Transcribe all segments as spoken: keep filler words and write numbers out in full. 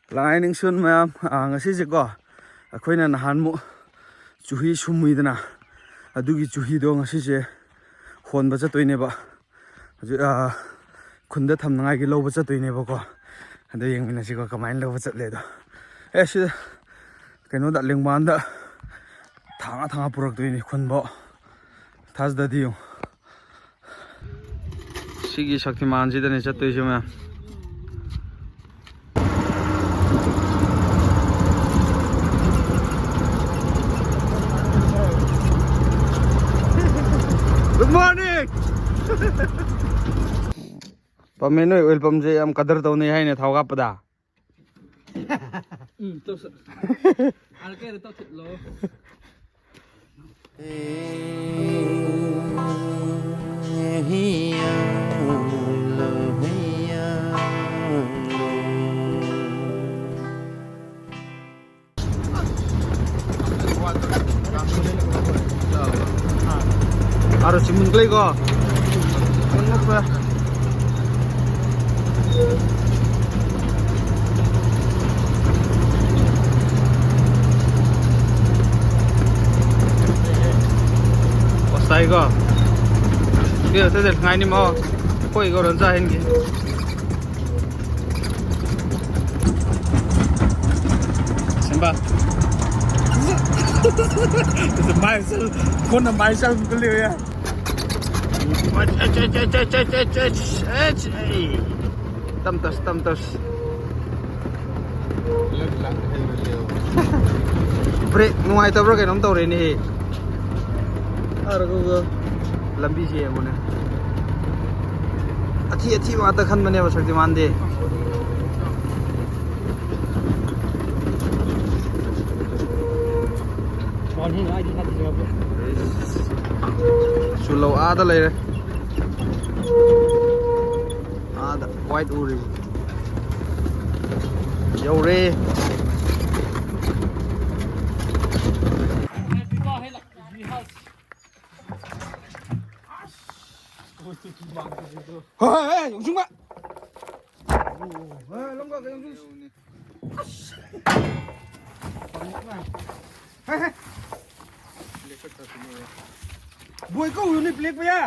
ꯂꯥꯏꯅꯤꯡꯁꯨꯟ ꯃꯌꯥꯝ, ꯑꯥ, ꯉꯁꯤꯁꯦꯀꯣ, ꯑꯩꯈꯣꯏꯅ ꯅꯍꯥꯟꯃꯨꯛ ꯆꯨꯍꯤ ꯁꯨꯝꯃꯨꯏꯗꯅ, ꯑꯗꯨꯒꯤ ꯆꯨꯍꯤꯗꯣ ꯉꯁꯤꯁꯦ ꯍꯣꯟꯕ ꯆꯠꯇꯣꯏꯅꯦꯕ꯫ ꯍꯧꯖꯤꯛ, ꯑꯥ, ꯈꯨꯟꯗ ꯊꯝꯅꯉꯥꯏꯒꯤ ꯂꯧꯕ ꯆꯠꯇꯣꯏꯅꯦꯕꯀꯣ꯫ ꯑꯗꯣ ꯌꯦꯡꯃꯤꯟꯅꯁꯤꯀꯣ, ꯀꯃꯥꯏꯅ ꯂꯧꯕ ꯆꯠꯂꯦꯗꯣ꯫ ꯑꯦ, ꯁꯤꯗ ꯀꯩꯅꯣꯗ, ꯂꯦꯡꯕꯥꯟꯗ ꯊꯥꯡꯉ ꯊꯥꯡꯉ ꯄꯨꯔꯛꯇꯣꯏꯅꯤ ꯈꯨꯟꯕꯣ꯫ ꯊꯥꯖꯗꯗꯤ ꯌꯦꯡꯉꯨ꯫ ꯁꯤꯒꯤ ꯁꯛꯇꯤꯃꯥꯟꯁꯤꯗꯅꯦ ꯆꯠꯇꯣꯏꯁꯦ ꯃꯌꯥꯝ꯫ Good morning! ꯄꯝꯃꯦ, ꯅꯣꯏ oil pumpꯁꯦ ꯌꯥꯝ ꯀꯗꯔ ꯇꯧꯅꯩ ꯍꯥꯏꯅꯦ, ꯊꯥꯎ ꯀꯥꯞꯄꯗ꯫ ꯎꯝ, ꯇꯧꯁ-, R ꯀꯦꯗ ꯇꯧꯁꯤꯜꯂꯣ꯫ Aro simun klei ko. Postai ko. Kaya sa ngai ni mo. Koi ko ron sa hin ki. Simba. Ito myself. Kona myself ko liya. Tam tas, tam tas. Brake ꯅꯨꯡꯉꯥꯏꯇꯕ꯭ꯔꯥ ꯀꯩꯅꯣꯝ ꯇꯧꯔꯦꯅꯦꯍꯦ꯫ ꯑꯔꯒ ꯂꯝꯕꯤꯁꯦ ꯌꯦꯡꯉꯨꯅꯦ꯫ ꯑꯊꯤ ꯑꯊꯤꯕ ꯉꯥꯛꯇ ꯈꯟꯕꯅꯦꯕ ꯁꯛꯇꯤꯃꯥꯟꯗꯤ꯫ ꯆꯨꯂꯧ ꯑꯥꯗ ꯂꯩꯔꯦ꯫ ꯑꯥꯗ white ꯎꯔꯤ꯫ ꯌꯧꯔꯦ꯫ ꯍꯣꯏ, ꯍꯣꯏ, ꯍꯣꯏ, ꯌꯣꯡꯁꯨꯡꯕ꯫ ꯍꯣꯏ, ꯂꯝꯒꯥ, ꯌꯣꯡꯁꯨꯡ꯫ ꯕꯣꯏ ꯀꯧꯔꯨꯅꯦ, ꯕ꯭ꯂꯦꯛ ꯄꯌꯥ꯫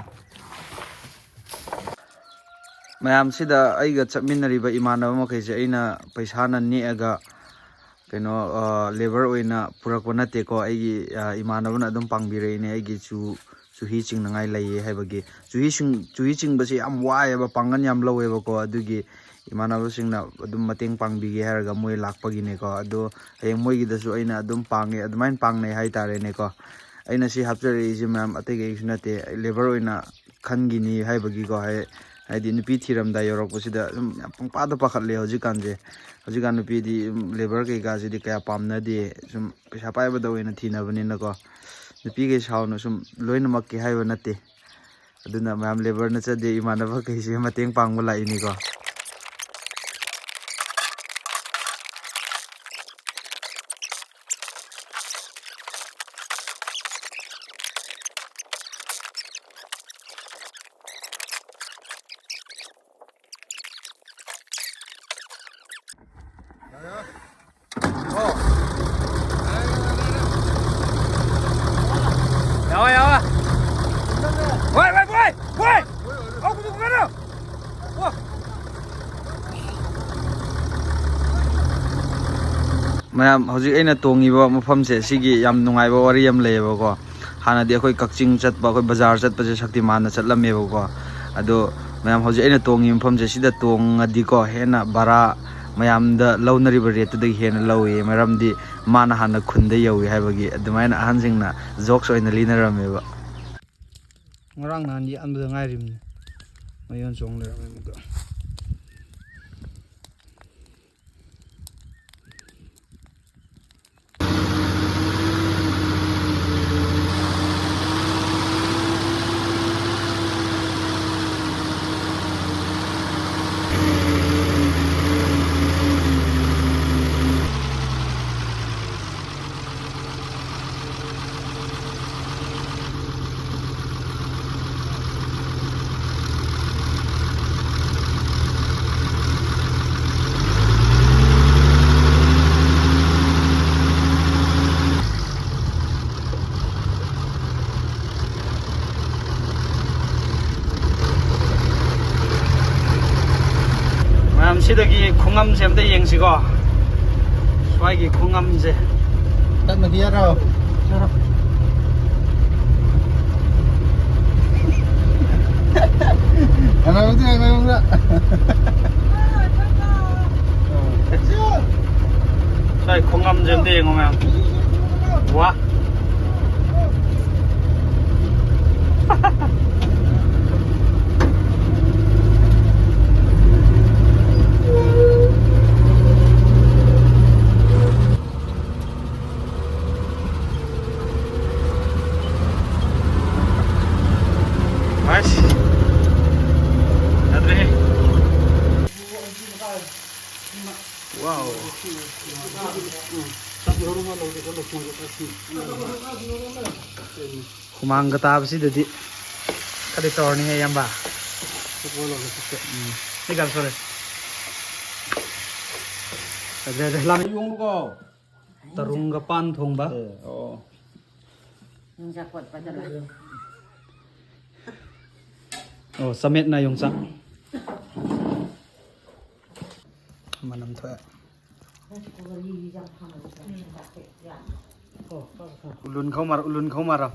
ꯃꯌꯥꯝꯁꯤꯗ ꯑꯩꯒ ꯆꯠꯃꯤꯟꯅꯔꯤꯕ ꯏꯃꯥꯟꯅꯕ ꯃꯈꯩꯁꯦ ꯑꯩꯅ ꯄꯩꯁꯥꯅ ꯅꯦꯛꯑꯒ ꯀꯩꯅꯣ, ꯑ, ꯂꯦꯕꯔ ꯑꯣꯏꯅ ꯄꯨꯔꯛꯄ ꯅꯠꯇꯦꯀꯣ꯫ ꯑꯩꯒꯤ, ꯑ, ꯏꯃꯥꯟꯅꯕꯅ ꯑꯗꯨꯝ ꯄꯥꯡꯕꯤꯔꯛꯏꯅꯦ, ꯑꯩꯒꯤ ꯆꯨ, ꯆꯨꯍꯤ ꯆꯤꯡꯅꯉꯥꯏ ꯂꯩꯌꯦ ꯍꯥꯏꯕꯒꯤ꯫ ꯆꯨꯍꯤ ꯆꯤꯡ-, ꯆꯨꯍꯤ ꯆꯤꯡꯕꯁꯦ ꯌꯥꯝ ꯋꯥꯏꯑꯦꯕ, ꯄꯥꯡꯒꯜ ꯌꯥꯝ ꯂꯧꯋꯦꯕꯀꯣ꯫ ꯑꯗꯨꯒꯤ ꯏꯃꯥꯟꯅꯕꯁꯤꯡꯅ ꯑꯗꯨꯝ ꯃꯇꯦꯡ ꯄꯥꯡꯕꯤꯒꯦ ꯍꯥꯏꯔꯒ ꯃꯣꯏ ꯂꯥꯛꯄꯒꯤꯅꯦꯀꯣ꯫ ꯑꯗꯣ ꯍꯌꯦꯡ ꯃꯣꯏꯒꯤꯗꯁꯨ ꯑꯩꯅ ꯑꯗꯨꯝ ꯄꯥꯡꯉꯦ, ꯑꯗꯨꯃꯥꯏꯅ ꯄꯥꯡꯅꯩ ꯍꯥꯏꯇꯥꯔꯦꯅꯦꯀꯣ꯫ ꯑꯩꯅ ꯁꯤ ꯍꯥꯞꯆꯔꯛꯏꯁꯦ ꯃꯌꯥꯝ ꯑꯇꯩ ꯀꯩꯁꯨ ꯅꯠꯇꯦ, ꯂꯦꯕꯔ ꯑꯣꯏꯅ ꯈꯟꯈꯤꯅꯤ ꯍꯥꯏꯕꯒꯤꯀꯣ꯫ ꯍꯥꯏ-, ꯍꯥꯏꯗꯤ ꯅꯨꯄꯤ ꯊꯤꯔꯝꯗꯥꯏ ꯌꯧꯔꯛꯄꯁꯤꯗ ꯁꯨꯝ ꯌꯥꯝ ꯄꯪꯄꯥꯗ ꯄꯥꯈꯠꯂꯦ ꯍꯧꯖꯤꯛꯀꯥꯟꯁꯦ꯫ ꯍꯧꯖꯤꯛꯀꯥꯟ ꯅꯨꯄꯤꯗꯤ, ꯎꯝ, ꯂꯦꯕꯔ ꯀꯩꯀꯥꯁꯤꯗꯤ ꯀꯌꯥ ꯄꯥꯝꯅꯗꯦ, ꯁꯨꯝ ꯄꯩꯁꯥ ꯄꯥꯏꯕꯗ ꯑꯣꯏꯅ ꯊꯤꯅꯕꯅꯤꯅꯀꯣ꯫ ꯅꯨꯄꯤꯈꯩ ꯁꯥꯎꯅ ꯁꯨꯝ ꯂꯣꯏꯅꯃꯛꯀꯤ ꯍꯥꯏꯕ ꯅꯠꯇꯦ꯫ ꯑꯗꯨꯅ ꯃꯌꯥꯝ ꯂꯦꯕꯔ ꯅꯠꯆꯗꯦ, ꯏꯃꯥꯟꯅꯕꯈꯩꯁꯦ ꯃꯇꯦꯡ ꯄꯥꯡꯕ ꯂꯥꯛꯏꯅꯤꯀꯣ꯫ ꯌꯥꯋꯥ, ꯌꯥꯋꯥ꯫ ꯋꯥꯏ, ꯋꯥꯏ, ꯋꯥꯏ, ꯋꯥꯏ꯫ ꯑꯧ, ꯀꯨꯗꯨ ꯀꯨꯗꯨ꯫ ꯋꯥ꯫ ꯃꯌꯥꯝ, ꯍꯧꯖꯤꯛ ꯑꯩꯅ ꯇꯣꯡꯉꯤꯕ ꯃꯐꯝꯁꯦ, ꯁꯤꯒꯤ ꯌꯥꯝ ꯅꯨꯡꯉꯥꯏꯕ ꯋꯥꯔꯤ ꯑꯃ ꯂꯩꯌꯦꯕꯀꯣ꯫ ꯍꯥꯟꯅꯗꯤ ꯑꯩꯈꯣꯏ ꯀꯛꯆꯤꯡ ꯆꯠꯄ, ꯑꯩꯈꯣꯏ ꯕꯖꯥꯔ ꯆꯠꯄꯁꯦ ꯁꯛꯇꯤꯃꯥꯟꯗ ꯆꯠꯂꯝꯃꯦꯕꯀꯣ꯫ ꯑꯗꯣ ꯃꯌꯥꯝ, ꯍꯧꯖꯤꯛ ꯑꯩꯅ ꯇꯣꯡꯉꯤꯕ ꯃꯐꯝꯁꯦ, ꯁꯤꯗ ꯇꯣꯡꯉꯗꯤꯀꯣ, ꯍꯦꯟꯅ ꯚꯔꯥ ꯃꯌꯥꯝꯗ ꯂꯧꯅꯔꯤꯕ ꯔꯦꯠꯇꯨꯗꯒꯤ ꯍꯦꯟꯅ ꯂꯧꯏ꯫ ꯃꯔꯝꯗꯤ ꯃꯥꯅ ꯍꯥꯟꯅ ꯈꯨꯟꯗ ꯌꯧꯏ ꯍꯥꯏꯕꯒꯤ ꯑꯗꯨꯃꯥꯏꯅ ꯑꯍꯟꯁꯤꯡꯅ ꯖꯣꯛꯁ ꯑꯣꯏꯅ ꯂꯤꯅꯔꯝꯃꯦꯕ꯫ ꯉꯔꯥꯡ ꯅꯍꯥꯟ ꯌꯥꯟꯕꯗ ꯉꯥꯏꯔꯤꯕꯅꯤ꯫ ꯃꯌꯣꯟ ꯆꯣꯡ ꯂꯩꯔꯝꯃꯦ ꯑꯃꯨꯛꯀ꯫ ꯁꯤꯗꯒꯤ ꯈꯣꯡꯉꯝꯁꯦ ꯑꯝꯇ ꯌꯦꯡꯁꯤꯀꯣ꯫ ꯁ꯭ꯋꯥꯏꯒꯤ ꯈꯣꯡꯉꯝꯁꯦ꯫ ꯇꯞꯅ ꯄꯤꯔꯣ꯫ ꯀꯅꯥ ꯍꯧꯖꯤꯛ ꯀꯅꯥ ꯍꯧꯖꯤꯛ? ꯁ꯭ꯋꯥꯏ ꯈꯣꯡꯉꯝꯁꯦ ꯑꯝꯇ ꯌꯦꯡꯉꯣ ꯃꯌꯥꯝ꯫ ꯋꯥ꯫ ꯑꯁ꯫ ꯌꯥꯗ꯭ꯔꯦꯍꯦ꯫ ꯋꯥꯎ꯫ ꯍꯨꯃꯥꯡꯒ ꯇꯥꯕꯁꯤꯗꯗꯤ ꯈꯔꯗꯤ ꯇꯧꯔꯅꯤꯍꯦ, ꯏꯌꯥꯝꯕ꯫ ꯎꯝ꯫ ꯁꯤ ꯀꯌꯥꯝ ꯁꯨꯔꯦ? ꯌꯥꯗ꯭ꯔꯦ, ꯌꯥꯗ꯭ꯔꯦ, ꯂꯥꯝꯃꯦ꯫ ꯌꯣꯡꯂꯨꯀꯣ꯫ ꯇꯔꯨꯡꯒ ꯄꯥꯟ ꯊꯣꯡꯕ꯫ ꯑꯦ, ꯑꯣ꯫ ꯌꯣꯡꯆꯥꯛ ꯀꯣꯠꯄꯗꯔ? ꯑꯣ, ꯆꯥꯃꯦꯠꯅ ꯌꯣꯡꯆꯥꯛ꯫ ꯃꯅꯝ ꯊꯣꯛꯑꯦ꯫ ꯎꯂꯨꯟ ꯈꯧ ꯃꯥꯔꯣ, ꯎꯂꯨꯟ ꯈꯧ ꯃꯥꯔꯣ꯫